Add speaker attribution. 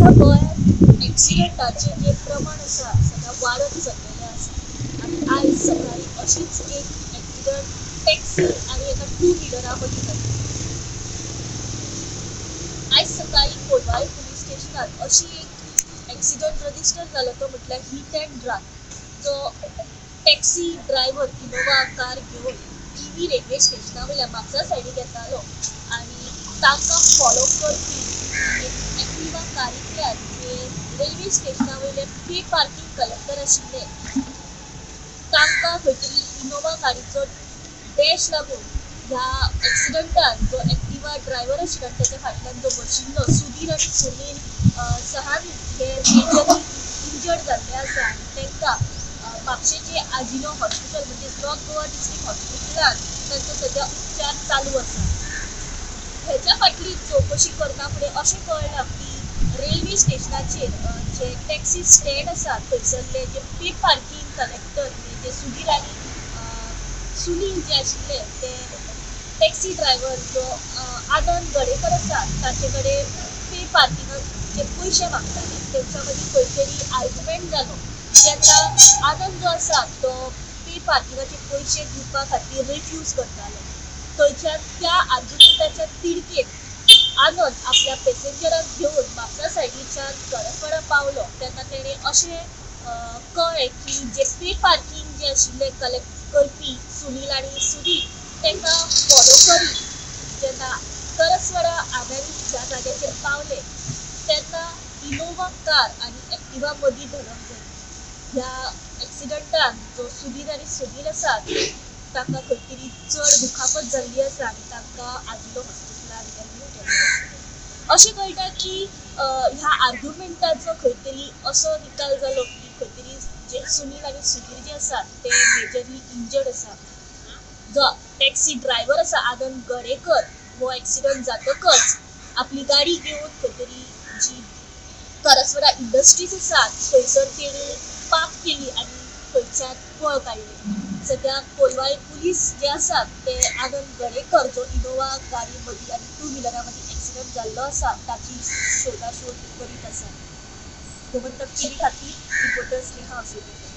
Speaker 1: सध्या गोंयांत एक्सिडंटाचें जें प्रमाण आसा सध्या वाडत चल्लेलें आसा आनी आयज सकाळीं अशीच एक एक्सिडंट टॅक्सी आनी एका टू व्हिलरा मदीं जाली. आयज सकाळीं कोलवाळे पुलीस स्टेशनार अशी एक एक्सिडंट रजिस्टर जालो तो म्हटल्यार हीट अँड रन. जो टॅक्सी ड्रायव्हर इनोवा कार घेवन टीव्ही रेल्वे स्टेशना वयल्या म्हापसा सायडीक येतालो आनी तांकां फॉलो करपी एक एक्टिवा कारींतल्यान जे रेल्वे स्टेशना वयले पे पार्कींग कलेक्टर आशिल्ले तांकां खंय तरी इनोवा कारीचो डॅश लागून ह्या एक्सिडंटान जो एक्टिवा ड्रायव्हर आशिल्लो आनी ताच्या फाटल्यान जो बशिल्लो सुधीर आनी सुनील सहानी हे मेजरली इंजर्ड जाल्ले आसा आनी तांकां म्हापशेचे आजिनो हॉस्पिटल म्हणजे नॉर्थ गोवा डिस्ट्रिक्ट हॉस्पिटलान तांचो सद्या उपचार चालू आसा. हेच्या फाटली चवकशी करता फुडें अशें कळ्ळां की रेल्वे स्टेशनाचेर जे टॅक्सी स्टँड आसा थंयसरले जे पे पार्कींग कलेक्टर म्हणजे जे सुधीर आनी सुनील जे आशिल्ले ते टॅक्सी ड्रायव्हर जो आनंद गडेकर आसा ताचे कडेन पे पार्किंगाचे पयशे मागताले. तेंच्या मदीं खंय तरी आर्ग्युमेंट जालो तेन्ना आनंद जो आसा तो पे पार्किंगाचे पयशे दिवपा खातीर रिफ्यूज करतालो. थंयच्यान त्या आर्ग्युमेंटाच्या तिडकेन आनंद आपल्या पॅसेंजराक घेवन म्हापसा सायडीच्यान करसवाडा पावलो तेन्ना तेणें अशें कळ्ळें की जे पे पार्कींग जे आशिल्ले कलेक्ट करपी सुनील आनी सुधीर तांकां फॉलो करीत जेन्ना करसवाडा आव्यारी ह्या जाग्याचेर पावले तेन्ना इनोवा कार आनी एक्टिवा मदीं धडक जाली. ह्या एक्सिडंटान जो सुधीर आनी सुनील आसा तांकां खंय तरी चड दुखापत जाल्ली आसा आनी तांकां आजिलो हॉस्पिटलान एडमीट केल्लें आसा. अशें कळटा की ह्या आर्ग्युमेंटाचो खंय तरी असो निकाल जालो की खंय तरी जे सुनील आनी सुधीर जे आसात ते मेजरली इंजर्ड आसा. जो टॅक्सी ड्रायव्हर आसा आनंद गडेकर हो एक्सिडंट जातकच आपली गाडी घेवन खंय तरी जी करसवाडा इंडस्ट्रीज आसा थंयसर तेणी पार्क केली आनी थंयच्यान पळ काडली. सद्या कोलवाळे पुलीस जे आसात ते आनंद गडेकर जो इनोवा गाडी मदीं आनी टू व्हिलरा मदीं एक्सिडंट जाल्लो आसा ताची शोधाशोध करीत आसा. गोमंतक टीव्ही खातीर रिपोर्टर स्नेहा असोळडेकर.